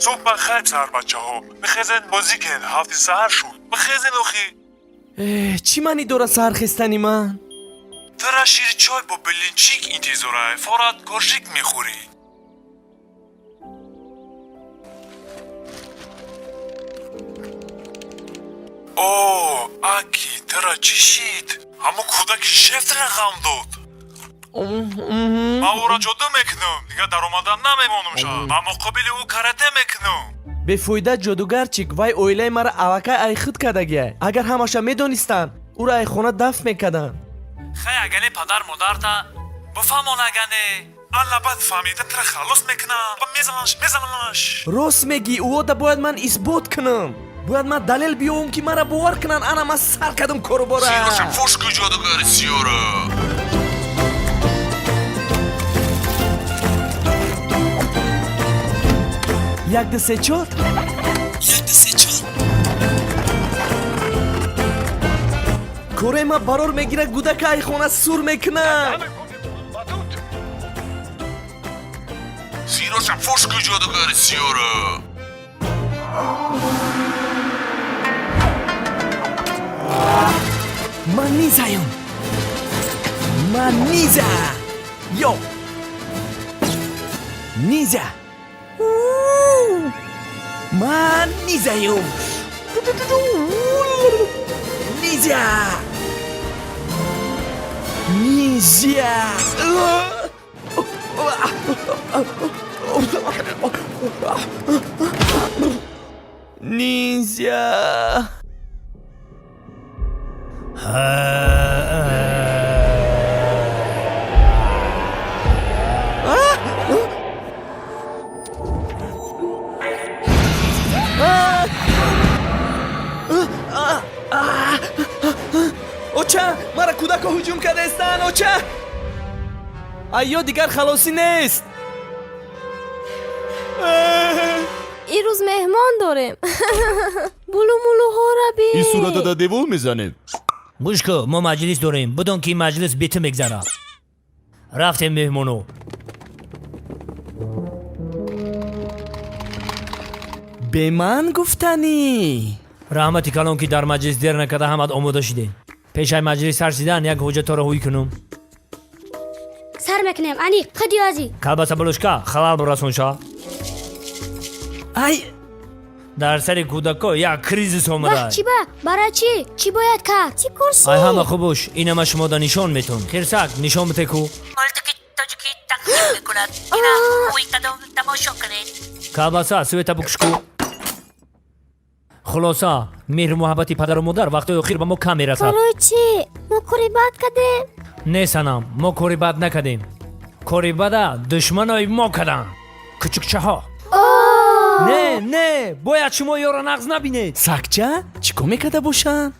Субҳ бахайр, сарбачаҳо. Бихезен, бозӣ кунед, ҳафти саҳар шуд. Бихезен охи. Чӣ маънӣ дорад саҳархестани ман? Тара ширчой бо блинчик интизорай, форат коржик мехӯрӣ. О, аки, тара чӣ шид? Ҳамо кӯдаки шефтра ғам дод. Ман ӯро ҷоду мекунам, дигар даромадан намемонам ша. Ба муқобили ӯ карате мекунам. Бефоида ҷодугарчик, вай оилаи мара аллакай ай худ кардагиай. Агар ҳамаша медонистанд, ӯро ай хона дафт мекарданд. Хай, агане падар модарта бифаҳмон, агане ана баъд фаҳмида тара халос мекунам, мезанаш, мезанаш. Рост мегӣ, ӯода бояд ман исбот кунам, бояд ман далел биёвам, ки мара бовар кунанд. Ана ман сар кардам корубора. Сироша фош ку, ҷодугари сиёра. Як, ду, се, чор, як, ду, се, чор. Кораи ман барор мегирад, гудака ай хона сур мекунад. Сироша фош ку, ҷодугари сиёра. Ман низаем, ман низа, ё низа, ман низаем, низа, низа. Ниндзя. Оча, мара кӯдако ҳуҷум кардаистанд, оча. Айё, дигар халосӣ нест. Ирӯз меҳмон дорем, булумулуҳоро бин. Ин сурата дар девол мезанем. Гӯш ку, мо маҷлис дорем, бидон ки ин маҷлис бе ту мегзарад. Рафтем, меҳмоно. Бе ман гуфтанӣ. Раҳмати калон, ки дар маҷлис дер накарда ҳамат омода шидем. Пешаи маҷлис сар шидан як ҳоҷаторо ҳуй кунум. Сар мекунем, аниқ худи озӣ. Калбаса, булушка, халал бирасон ша. Ай. Дар сари кӯдако як кризис омада. Ваҳ, чӣ ба, барои чӣ? Чӣ бояд кард? Чӣ курсӣ? Ай, ҳама хубуш инама шумода нишон метон. Хирсак, нишон бите ку. Мультики тоҷикӣ тақдим мекунад. Ина ҳуй кадом, тамошо кунед. Калбаса, света букш ку. Хулоса, меҳру муҳаббати падару модар вақтҳои охир ба мо кам мерасад. Барои чӣ? Мо кори бад кардем? Не, санам, мо кори бад накардем. Кори бада душманои мо карданд, кучукчаҳо. Не, не, бояд шумо ёро нағз набинед. Сакча чӣ кор мекарда бошанд?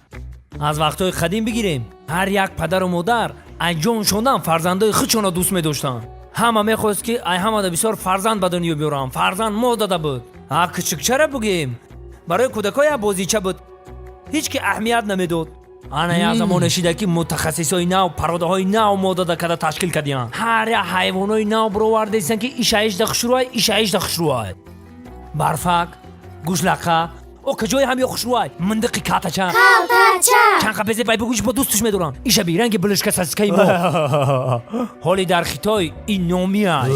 Аз вақтҳои қадим бигирем, ҳар як падару модар ай ҷон шондан фарзандои худшонро дӯст медоштанд. Ҳама мехост, ки ай ҳамада бисёр фарзанд ба дунё биёрам. Фарзанд мо дада буд. А кучукчара бугем, барои кӯдакҳо як бозича буд, ҳеҷ ки аҳамият намедод. Ана як замоне шида, ки мутахассисои нав пародаҳои нав модада карда ташкил кардиянд. Ҳар як ҳайвонои нав бировардестанд, ки ишаишда хушрӯай, ишаишда хушрӯай: барфак, гӯшлақа, о каҷои ҳам ё хушрӯай, миндиқи катача. Калтача. Чанд қапезе бай бугӯш бо дӯстш медорам. Иша би ранги булушка саскаи мо. Ҳоли дар Хитой ин номиай.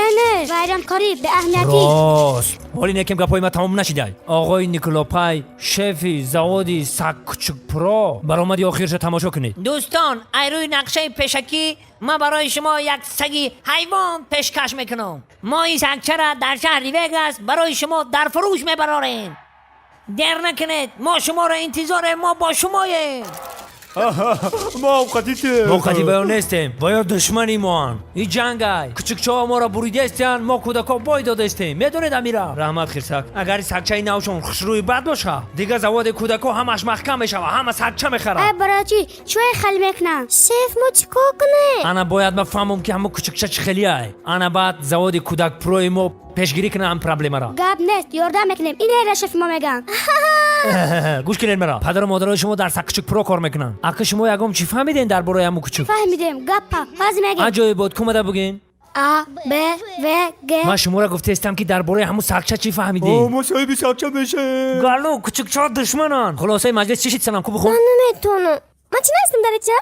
Эне вайронкорӣ, беаҳамиятӣ. Рост, ҳоли некем гапҳои ма тамом нашидай. Оғои Николопай, шефи заводи Саккучукпро, баромади охирша тамошо кунед. Дӯстон, ай рӯи нақшаи пешакӣ ман барои шумо як саги ҳайвон пешкаш мекунам. Мо ин сагчара дар шаҳри Вегас барои шумо дар фурӯш мебарорем. Дер накунед, мо шуморо интизорем, мо бо шумоем. Мо овқатите. Мо қадибаё нестем, ва ё душмани моанд. И ҷангай, кучукчаҳо моро буридестиянд, мо кӯдакҳо бой додестем, медонед, амира. Раҳмат, хирсак. Агар сагчаи навшон хушрӯи бад боша, дигар заводи кӯдакҳо ҳамаш маҳкам мешава, ҳама сагча мехарад. Ай, барои чӣ чӯй хел мекунам? Шеф, мо чӣ кор кунем? Ана бояд ма фаҳмам, ки ҳамо кучукча чӣ хелиай. Ана баъд заводи кӯдакпрои мо пешгирӣ кунад ҳам проблемаро. Гап нест, ёрдам мекунем. Инера шефи мо мегӯянд. Гӯш кунед мара, падару модарои шумо дар Саккучук Про кор мекунанд. Ака, шумо ягон чӣ фаҳмидем дар бораи ҳамо кучук? Фаҳмидем гаппа, ҳозир мегем. Аҷоиб буд, кумада бугин. А, Б, В, Г. Ман шуморо гуфтаистам, ки дар бораи ҳамун сагча чӣ фаҳмидем? Мо соҳиби сагча мешем. Галу, кучукчо душмананд. Хулосаи маҷлис чӣ шид, Санам? Ку, бихон. Ман наметонам. Ман чӣ навистам дарича?